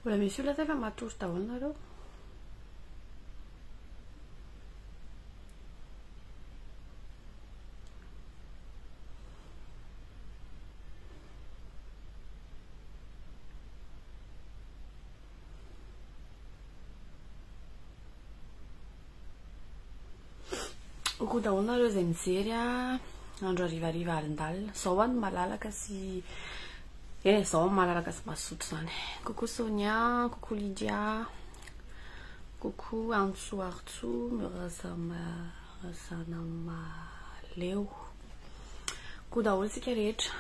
Mbola misy olona sa efa matory daholo nareo? Coucou daholo nareo izay mijery a andro harivariva alindalina. Zao aho no malalaka sy eh zao aho malalaka sy mazoto zany. Coucou Sonia, coucou Lydia, coucou Antso Artso, Razanamaleo. Coucou daholo tsika rehetra.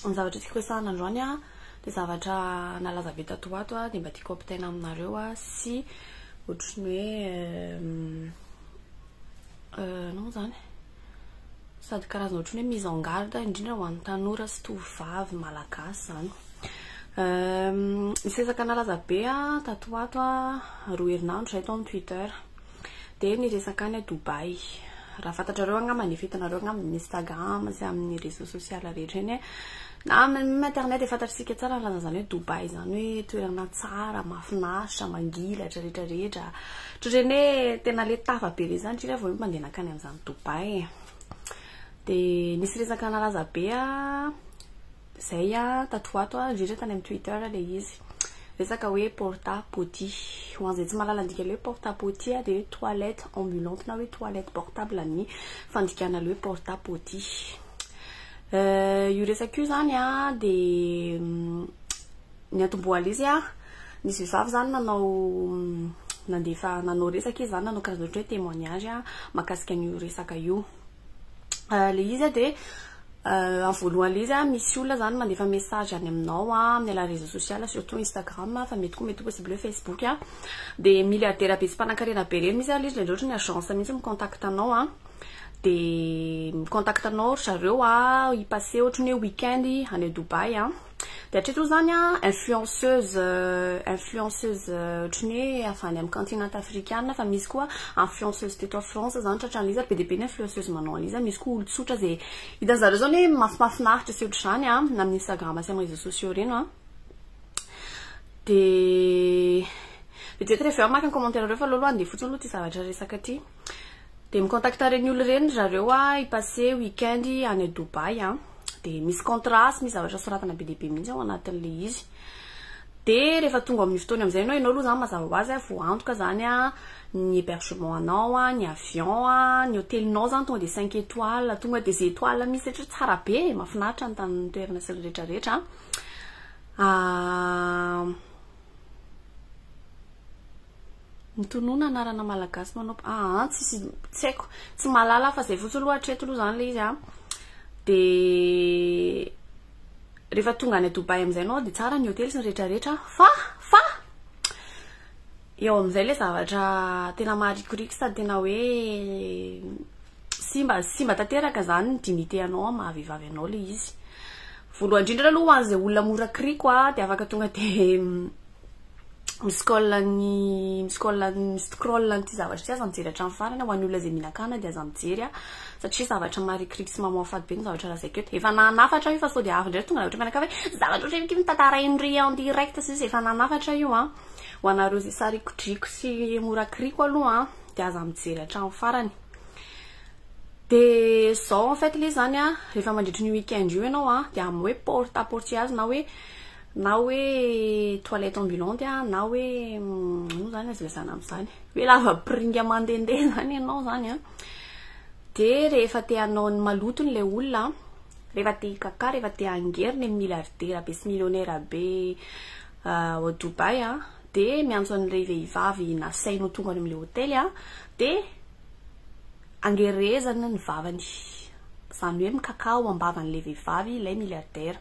Ny zavatra tiako resahana androany a dia zavatra nalaza be tato ho ato a dia mba tiako ampitaina aminareo a sy ohatry ny hoe inona moa izany sady karazana ohatry ny hoe mise en garde indrindra ho an'ny tanora sy tovovavy malagasy izany. Nisy resaka nalaza be a tato ho ato a roa herinandro izay tao amin'ny Twitter. Dia ny resaka any Dubaï. Raha fantatrareo angamba ny efa hitanareo angamba amin'ny Instagram sy amin'ny réseau social rehetra eny na amin'ny internet dia fantatr'isika tsara ny lazan'izany hoe Dubaï izany hoe toerana tsara, mahafinaritra, mangilatra rehetra rehetra. Ohatr'ireny hoe tena le tafa be ireny izany indrindra vao hoe mandeha nankany amin'izany Dubaï e. Dia nisy resaka nalaza be Zay a, tato ho ato a, indrindra tany amin'ny Twitter ilay izy. Resaka hoe porta potty. Ho an'izay tsy mahalala ny dikan'ilay hoe porta potty a, dia hoe toilette ambulante na hoe toilette portable ny fandikana ilay hoe porta potty. Io resaka io zany a, dia ny antombohan'ilay izy a, nisy vehivavy zany nanao nandefa nanao resaka izy zany, nanao karazana ohatran'ny hoe témoignage a, mahakasika an'io resaka io. Le izy a dia amin'ny voalohany le izy a misy olona zany mandefa message any aminao a amin'ny alalan'ny réseau social surtout Instagram fa mety koa mety ho possible hoe Facebook a dia milliardaire be sy mpanankarena be ireny mihitsy ary le izy indraindray ohatry ny agence mihitsy mi-contact anao a dia mi-contact anao ry zareo a hi-passer ohatry ny hoe week-end any Dubaï a. Dia hatreto aloha izany an, influenceuse influenceuse ohatry ny hoe avy any amin'ny continent afrikana fa misy koa influenceuse teto France izany tratran'ilay izy ary be dia be ny influenceuse manao an'ilay izy ary misy koa olon-tsotra izay hitan'zareo izany hoe mahafinaritra sy ohatr'izany an, na amin'ny Instagram sy amin'ny réseaux sociaux ireny an. Dia vetivety rehefa avy eo aho maka ny commentaire-nareo fa aleo aloha handeha fotsiny aloha ity zavatra resaka ity. Dia mi-contacte ireny olona ireny ry zareo a, hi-passer week-end any Dubaï a. Dia misy contrat sy misy zavatra soratana be dia be mihitsy ao anatin'ilay izy. Dia rehefa tonga amin'io fotoana io amin'izay ianao, ianao aloha izany mazava ho azy a, voaantoka izany a, ny hébergement anao a, ny avion a, ny hôtelinao izany tonga dia cinq étoiles, tonga dia izay étoile misy rehetra tsara be e, mahafinaritra ny tany ny toerana sy ny rehetra rehetra. Mitonona anarana malagasy manao aa tsisy tsy haiko tsy mahalala aho fa zay fotsiny aloha hatreto aloha zany le izy a de rehefa tonga any Dubaï amizay anao de tsara ny hotely sy ny retraretra fa fa eo amizay le zavatra tena maharikoriko sady tena hoe simba simba tanteraka zany ny dignité anao amin'ny maha vehivavy anao le izy voalohany indrindra aloha ho an'izay olona mora kiriko a de afaka tonga de Mi-scroll ny mi-scroll mi-scroll an'ity zavatra ity aza mijery hatramin'ny farany ho an'ny olona izay mihinan-kanina dia aza mijery a satria zavatra maharikoriko sy mamoafady be ny zavatra lazaiko eto. Efa nanafatra aho io fa sao dia avy indray tonga lavitra mianakavy hoe zavatra ohatran'ny ity notantarain'i en direct sy sisa efa nanafatra io an. Ho anareo izay sarikodriko sy mora kiriko aloha an dia aza mijery hatramin'ny farany. Dia zao en fait ilay izy izany an, rehefa mandritry ny week-end io ianao an, dia amin'ny hoe porte à porte azy na hoe na hoe toilette ambulante an, na hoe inona moa izany azo ilazana amin'izany, hoe lava-piringa mandehandeha izany ianao izany an, dia rehefa te hanao ny malotony ilay olona an, rehefa te hikaka, rehefa te hangery ny milliardaire be sy millionnaire be ao Dubaï an, dia miantso an'ilay vehivavy nasainy ho tonga any amin'ilay hotely an, dia angerezana ny vavany, izany hoe mikaka ao am-bavan'ilay vehivavy ilay milliardaire.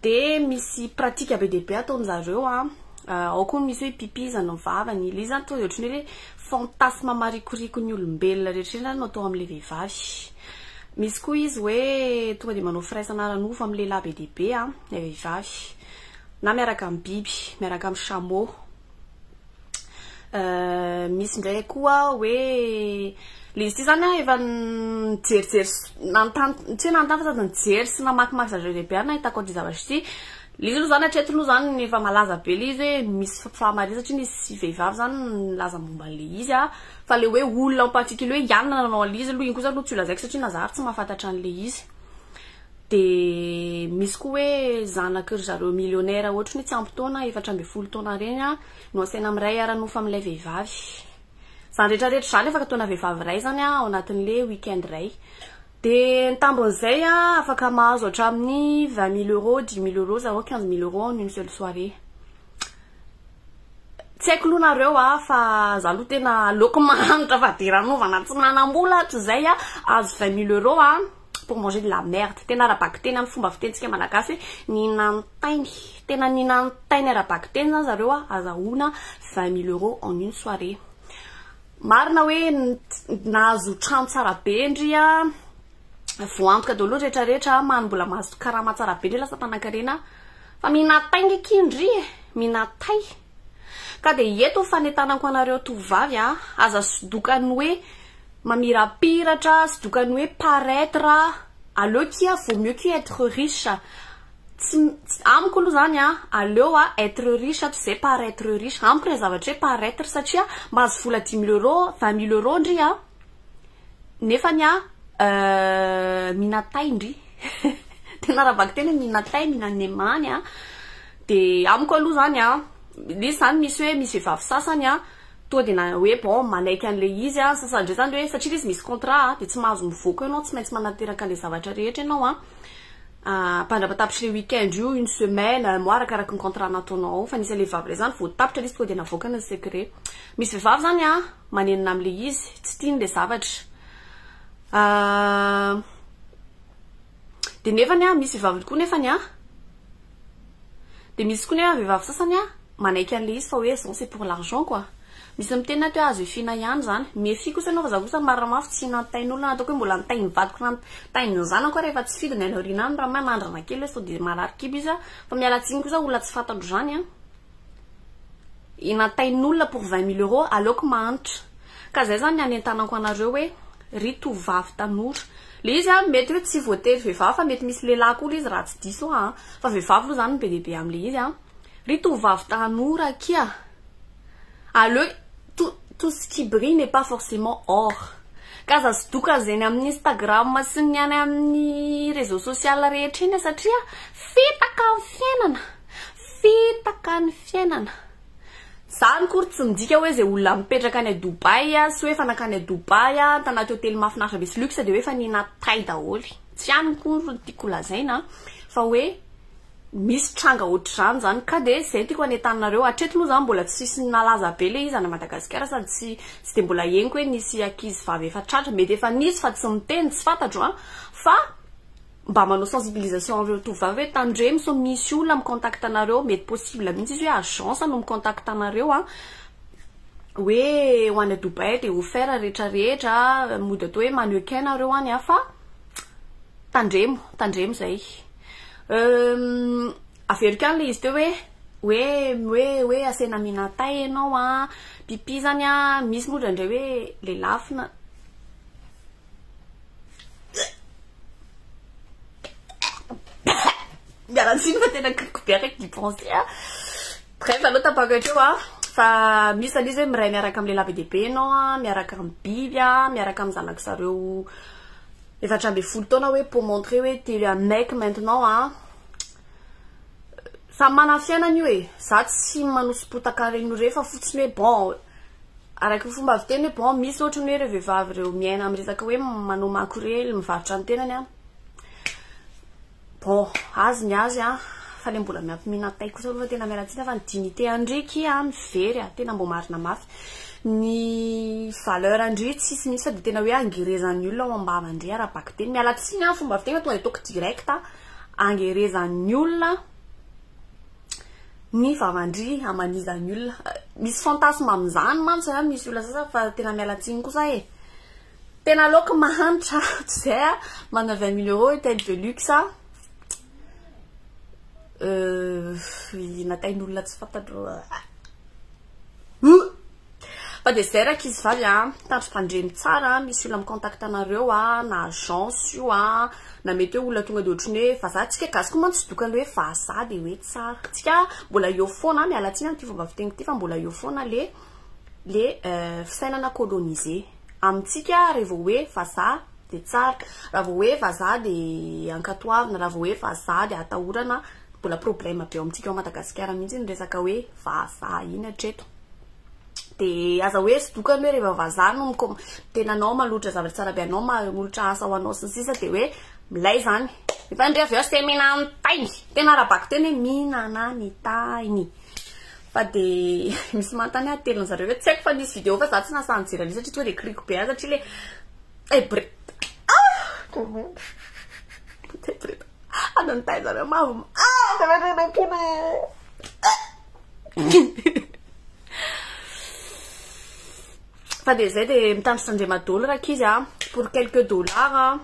Dia misy pratique be dia be ataon'zareo an, ao koa misy hoe pipizana ny vavany, ilay izy zany tonga dia ohatran'ny hoe fantasme marikoriko ny olombelona rehetra ireny zany no atao amin'ilay vehivavy. Misy koa izy hoe tonga dia manao firaisana ara-nofo amin'ny lehilahy be dia be an, ilay vehivavy, na miaraka amin'ny biby, miaraka amin'ny chameau. Misy indray koa hoe le izy ity zany an efa nijerijery nanontany, tsy hoe nanontany fa sady nijery sy namakimaky zavatra lehibe aho nahitako an'ity zavatra ity. Le izy aloha zany hatreto aloha zany efa malaza be le izy hoe misy fahamarinana satria nisy vehivavy zany nilaza momba an'le izy a, fa le hoe olona en particulier hoe ianona nanao an'le izy aloha iny kosa aloha tsy ho lazaiko satria na za ary tsy mahafantatra an'le izy. De misy koa hoe zanaky ry zareo millionnaire ohatry ny hoe tsy ampy taona, 14 taona reny a, no asaina miray ara-nofo amin'ilay vehivavy. Zany rehetra rehetra zany afaka ataona vehivavy iray zany a ao anatin'le week-end iray. De ny tambin'izay a, afaka mahazo hatramin'ny 20 000 euros, 10 000 euros zareo, 15 000 euros en une seule soirée. Tsy haiko aloha nareo a, fa za aloha tena aleoko mahantra fadiranovana tsy manam-bola hatrizay a azo 20 000 euros a pour manger de la merde. Tena ara-bakiteny amin'ny fomba fitentsika malagasy hoe nihinantainy, tena nihinantainy ara-bakiteny zany zareo a, azahoana 20 000 euros en une soirée. Marina hoe nahazo trano tsara be ndry a, voantoka daholo rehetra rehetra, many mbola mahazo karama tsara be ndry, lasa mpanan-karena, fa mihinatay ndraiky indry e, mihinatay. Ka de eto fanentanako anareo tovovavy a, aza sodokany hoe mamirapiratra, sodokany hoe paraître, aleo kia vaut mieux que être riche. Tsy amiko aloha zany a, aleo a être riche toy izay paraître riche. Amiko le zavatra hoe paraître, satria mahazo vola 10 000 euros, 20 000 euros ndry a, nefany a mihinatay ndry. Tena ara-bakiteny hoe mihinatay, mihinan'emany a. De amiko aloha zany a, izy zany misy hoe misy vehivavy sasany a, tonga de na hoe bon manaiky an'le izy a, sasany ndray zany hoe satria izy misy contrat de tsy mahazo mivoaka ianao, tsy maintsy manateraka an'le zavatra rehetra ianao a. Mpandrapatapitry le week-end io, une semaine, un mois, arakaraka ny contrat nataonao ao. Fa nisy an'le vehivavy ray zany vao tapitra izy tonga de navoakany ny secret. Misy vehivavy zany a manenina am'le izy, tsy tiany le zavatra. De nefany a misy vehivavy koa nefany a, de misy koa nefa vehivavy sasany a manaiky an'le izy fa hoe zao c'est pour l'argent quoi. Misy miteny ato hoe azo efiana ihany zany. Mefia kosa ianao fa za kosa marina mafy tsy hihinantain'olona, ataoko hoe mbola nitainy vadiko na nitainy zanako rehefa tsy fidiny any aoriana any raha manandrana kely hoe sao de marary kibo izy a, fa miala tsiny kosa olona tsy fantatro zany a. Hihinantain'olona pour 20 000 euros, aleoko mahantra. Ka zay zany ny anentanako anareo hoe ry tovovavy tanora. Le izy a mety hoe tsy voatery vehivavy fa mety misy lehilahy koa le izy raha tsy diso a, fa vehivavy aloha zany no be dia be am'le izy a. Ry tovovavy tanora kia, aleo tout ce qui brille n'est pas forcément or. Ka aza sodoka zeny amin'ny Instagram sy ny any amin'ny réseau social rehetra eny satria fitaka ny fiainana, fitaka ny fiainana. Zany kory tsy midika hoe zay olona mipetraka any Dubaï a, sy hoe efa nankany Dubaï a, tanaty hôtely mahafinaritra be sy luxe de hoe efa nihinatay daholo. Tsy any kory no tiako lazaina fa hoe misy tranga ohatr'izany zany, ka de zay tiako anentanareo. Hatreto moa zany mbola tsisy nalaza be le izy any Madagasikara, sady tsy de mbola henoko hoe nisy ankizy vavy efa tratra, mety efa nisy fa tsy miteny, tsy fantatro a, fa mba manao sensibilisation an'ireo tovovavy hoe tandremo sao misy olona micontacte anareo, mety possible mihitsy izy hoe agence no micontacte anareo a, hoe ho any Dubaï de offert rehetra rehetra, mody atao hoe mannequin nareo any a, fa tandremo, tandremo zay. Averiko ihany le izy teo hoe asaina mihinatay ianao a, pipi zany a, misy moa indraindray hoe le lafina. Miala tsiny fa tena kiriko be araiky d'y penser a. Bref, aloha tapaka hatreo a, fa misy zany izy hoe miray miaraka amin'ny lehilahy be dia be ianao a, miaraka amin'ny biby a, miaraka amin'ny zanak'i zareo 14 taona hoe pour montrer hoe t'es un mec maintenant a. Samy manana fiainana io e, za tsy manosipotaka reny rehefa fotsiny hoe bon, araky ny fomba fiteny hoe bon misy ohatra ny hoe ireo vehivavy ireo miaina amin'ny resaka hoe manao makorely, mivarotra ny tenany a. Bon, azy ny azy a, fa le mbola miampy mihinatay kosa aloha tena miala tsiny fa ny dignité andriky a mivery a, tena mbo marina mafy. Ny valeur andry tsisy mihitsy fa de tena hoe angerezan'ny olona ao ambavandry ara-bakiteny. Miala tsiny a, fomba fiteny tonga de ataoko direct a, angerezan'ny olona ny vavandry amanizan'ny olona. Misy fantasme amin'izany mantsy a, misy olona sasany fa tena miala tsiny kosa e. Tena aleoko mahantra toy izay a, manana 20 000 euros hôtel de luxe a. Natain'olona tsy fantatro. Fa dia izay rankizy vavy a, tandrintandremo tsara, misy olona mi-contact anareo a, na agence io a, na mety hoe olona tonga dia ohatran'ny hoe vazaha, tsika gasy koa mantsy tsy dokany hoe vazaha dia hoe tsara. Tsika mbola eo foana, miala tsiny amin'ity fomba fiteny ity fa mbola eo foana le le fisainana colonisé. Amintsika raha vao hoe vazaha dia tsara, raha vao hoe vazaha dia ankatoavina, raha vao hoe vazaha dia atahorana, mbola problème be ao amintsika ao Madagasikara mihitsy ny resaka hoe vazaha iny hatreto. Dia aza hoe sodokany hoe rehefa vazaha no miko-, tena anao manolotra zavatra tsara be anao, manolotra asa ho anao sy ny sisa dia hoe milay izany. Nefa ndry avy eo se mihinana ny tainy. Tena ara-bakiteny hoe mihinana ny tainy. Fa dia misy manontany ahy telon'ny zareo hoe tsy haiko fa nisy vidéo fa za tsy nahasahy nijery an'io satria tonga dia kiriko be ahy satria le eh bre ah bre any ny tay zareo mavo ah fa dia zay dia mitandrotandrema daholo rankizy a pour quelques dollars a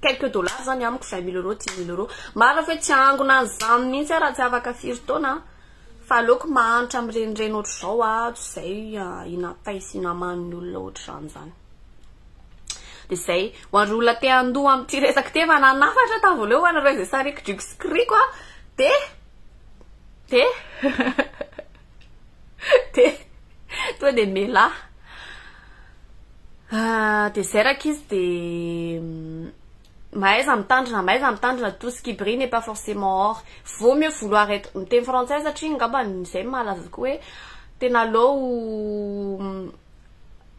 quelques dollars zany amiko 20 000 euros 10 000 euros marina fa hoe tsy angona an'izany mihitsy aho raha tsy afaka firy taona Fa aleoko mahantra mirenireny ohatr'izao aho toy izay hinatay sy hinaman'ny olona ohatr'izany izany. Dia izay, ho an'ireo olona te handoa amin'ity resaka ity efa nanafatra tamin'ny voalohany ho anareo izay sariko sy kiriko aho, dia dia dia tonga dia mialà. Dia izay rankizy dia Mahaiza mitandrina, mahaiza mitandrina, tout ce qui brille n'est pas forcément or. Vaut mieux vouloir être, miteny frantsay satria angamba izay no mahalaza koa hoe tena aleo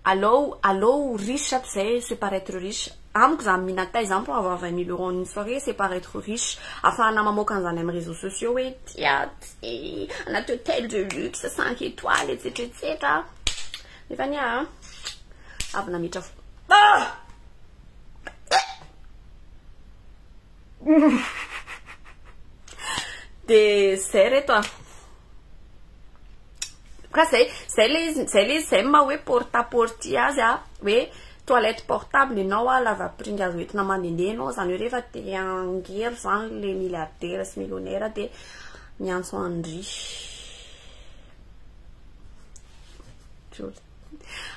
aleo aleo riche toy izay se paraître riche. Amiko izany mihinan-tay izany pour avoir 20 mille euros en une soirée c'est paraître riche. Ahafahana mamoaka an'izany amin'ny réseaux sociaux hoe ty aho ty anaty hôtel de luxe 5 étoiles etsetra etsetra. Nefa anie avy nametra ah! De zay reto a. Ka zay, zay le izy, zay le izy, zay maha hoe porte à porte azy a, hoe toilette portable ianao a, lavapiringa azo entina mandehandeha ianao, zany hoe rehefa te hangery zany le milliardaire sy millionnaire de miantso an-dry.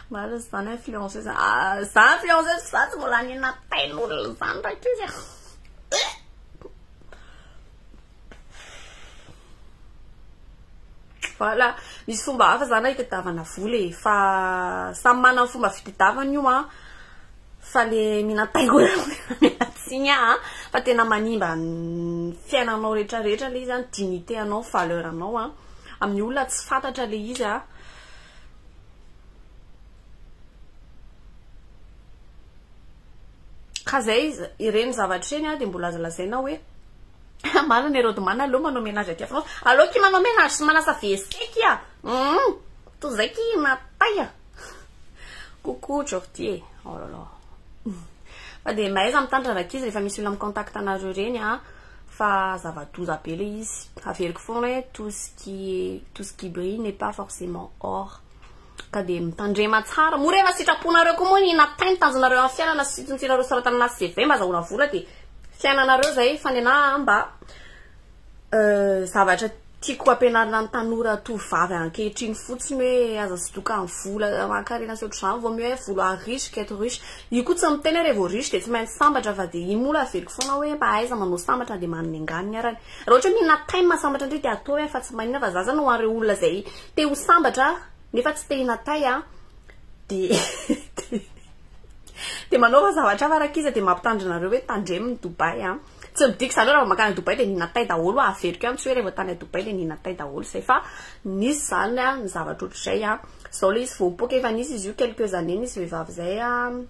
Marina zany influenceuse. Ah, za influenceuse za tsy mbola nihina tain'olona zany rankizy a. Voilà, misy fomba hafa zany hitadiavana vola e, fa samy manana ny fomba fitadiavany io an, fa le mihinan-tain'olona miala tsiny aho an, fa tena manimba ny fiainanao rehetrarehetra le izy an, dignité anao, valeur anao an, amin'ny olona tsy fantatra le izy an. Ka zay ireny zavatra ireny dia mbola azo lazaina hoe marina ny Rodman aleo manao ménage aty France. Aleo ki manao ménage sy manasa WC ki a. Hum, toy izay ki natay a. Coucou Jordi e. Oh là là. Fa dia mahaiza mitandrina rankizy rehefa misy olona mi-contact anareo ireny a. Fa zava-doza be le izy. Averiko foana hoe tout ce qui est, tout ce qui brille n'est pas forcément or. Ka dia mitandrema tsara. Moa rehefa sitraponareo koa moa ny natay ny tanjonareo amin'ny fiainana sy ny tianareo soratana anaty CV mba azahoana vola dia fiainanareo izay fa ny anahy mba zavatra tiako ampianarina ny tanora tovovavy ankehitriny fotsiny hoe aza sodoka amin'ny vola aman-karena sy ohatr'izany vaut mieux vouloir riche qu'être riche. Io koa tsy miteny hoe rehefa riche dia tsy maintsy sambatra fa dia iny moa averiko foana hoe mba aiza manao sambatra dia manana enganiny arany. Raha ohatra hoe mihinana thym mahasambatra indray dia ataovy fa tsy maninona fa za zany ho an'ireo olona izay te ho sambatra nefa tsy te hihinan-tay an dia dia manaova zavatra hafa rankizy dia mampitandrina anareo hoe tandremo ny Dubaï an. Tsy midika izany hoe raha vao mankany Dubaï dia mihinan-tay daholo an, averiko ihany tsy hoe rehefa tany Dubaï dia nihinan-tay daholo izay fa nisy izany an ny zavatra ohatr'izay an. Izao ilay izy vao mipoaka efa nisy izy io quelques années nisy vehivavy izay an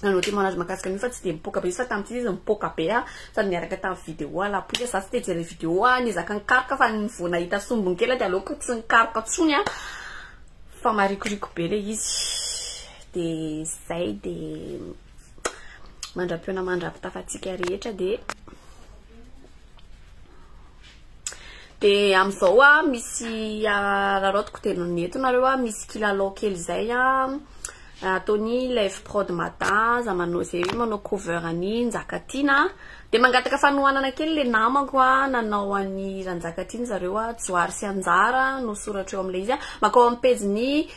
nanao témoignage mahakasika an'io fa tsy dia mipoaka be izy fa tamin'ity izy mipoaka be an sady niaraka tamin'ny vidéo à l'appui, za tsy te hijery vidéo an, niezaka nikaroka fa ny vao nahita sombiny kely dia aleoko tsy nikaroka intsony an fa marikoriko be ilay izy dia izay dia mandra-pihaona mandra-pitafantsika rehetra dia dia amin'izao a misy araraotiko dia eto nareo a misy kilalao kely izay a ataony Live Prod Mada za manao izay hoe manao cover an'i Njakatiana dia mangataka fanohanana kely le namako a nanao an'i Ranjakatiana zareo a Johary sy Anjara no soratra eo amin'ilay izy a makao amin'ny pejiny.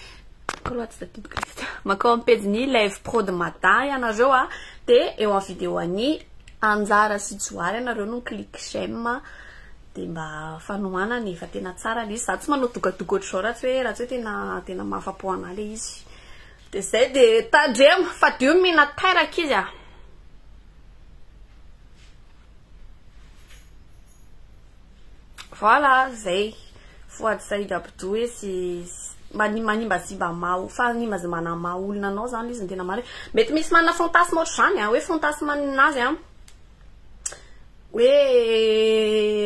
Kaloha tsy tadidiko ilay izy. Mankao amin'ny pejin'ny Live Prod Mada ianareo a, dia eo amin'ny vidéo an'i Anjara sy Johary ianareo no mi-clique j'aime dia mba fanohanana e, fa tena tsara ilay izy. Za tsy manao dokadoka ohatr'izao raha tsy hoe raha tsy hoe tena tena mahafa-po anah ilay izy. Dia izay dia tandremo, fadio ny mihinan-tay rankizy a. Voilà, zay. Fouad Saïd Abdou hoe sy manimbazimba maha fanimbazimbana maha olona anao zany izy ny tena marina. Mety misy manana fantasme ohatr'izany a, hoe fantasme ninazy a. Hoe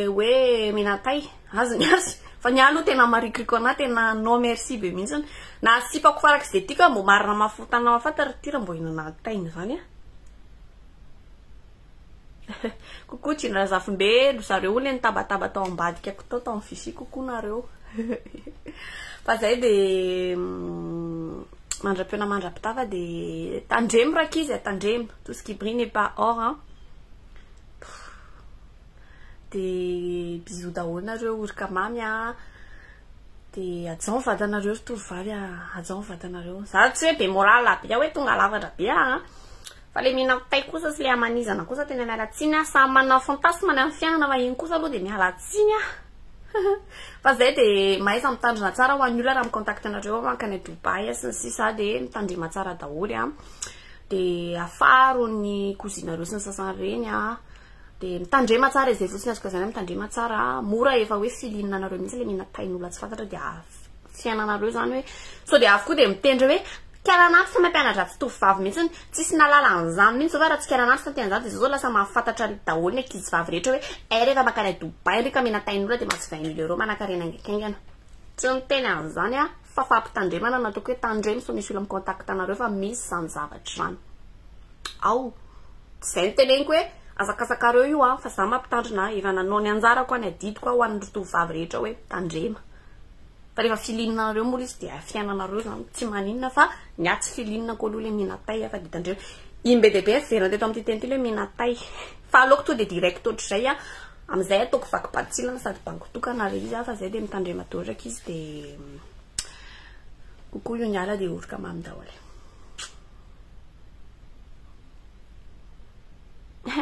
hoe menatay, azy ny azy. Fa ny ahy aloha tena marikoriko anahy, tena non merci be mihitsy. Na sipako farak'izay tiako aho, mbô marina mahafotana mahafaty ry ty raha mbô hinana tainy zany a. Coucou Gina Razafimbelo, zareo hono le nitabataba tao ambadikako tao tao amin'ny Vichy, coucou nareo. Fa zay de mandra-pihaona mandra-pitava de tandremo rankizy a, tandremo, tout ce qui brille n'est pas or an. De bisous daholo nareo oroka mamy a. De hajao ny vatanareo ry tovovavy a, hajao ny vatanareo. Za tsy hoe be morale be hoe tonga lafatra be aho an. Fa le mihinan-tay kosa sy le hamanizana kosa tena miala tsiny aho, samy manana ny fantasme-ny amin'ny fiainana fa iny kosa aloha dia miala tsiny aho. Fa zay dia mahaiza mitandrina tsara ho an'ny olona raha mi-contact anareo mankany Dubaï sy ny sisa dia mitandrema tsara daholo an. Dia afaro ny cousine-nareo sy ny sasany ireny an. Dia mitandrema tsara izay fotsiny azoko lazaina mitandrema tsara, mora efa hoe feeling anareo mihitsy le mihinan-tain'olona tsy fantatra dia fiainanareo zany hoe sao dia avy koa dia mitendry hoe Karanantitra mampianatra tsy tovovavy mihitsy, tsisy nahalala an'izany mihitsy zao fa raha tsy karanantitra ny tena zany dia zao zao lasa mahafantatra daholo ny ankizy vavy rehetra hoe hay rehefa mankany à Dubaï ry ka mena-tain'olona dia mahazo 20 mille euros manankarena haingankaingana. Tsy niteny an'izany aho fa fampitandremana nataoko hoe tandremo sao misy olona mi-contact anareo fa misy izany zavatra izany ao. Tsy izay no teneniko hoe azakazakareo io an, fa za mampitandrina efa nanao ny anjarako aho ny adidiko aho ho an'ny tovovavy rehetra hoe tandrema. Fa rehefa feeling-nareo moa ilay izy dia fiainanareo zany, tsy maninona fa ny ahy tsy feeling-ko aloha ilay mihinatay fa dia tandremo. Iny be dia be miverina teto amin'ity teny ity ilay mihinatay. Fa aleoko tonga dia direct ohatr'izay an, amin'izay ataoko vaky batsilana sady bango tokana ilay izy an, fa izay dia mitandrema daholo rankizy dia coucou io niala dia oroka mamy daholo.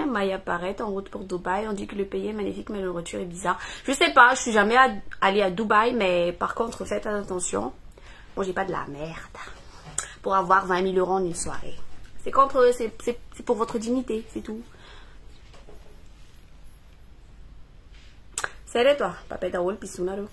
Maya Barrett en route pour Dubaï. On dit que le pays est magnifique, mais la nourriture est bizarre. Je sais pas, je suis jamais allée à Dubaï, mais par contre, faites attention. Moi, j'ai pas de la merde pour avoir 20 000 euros en une soirée. C'est contre, c'est pour votre dignité, c'est tout. Zay reto a, bye bye daholo, bisous nareo.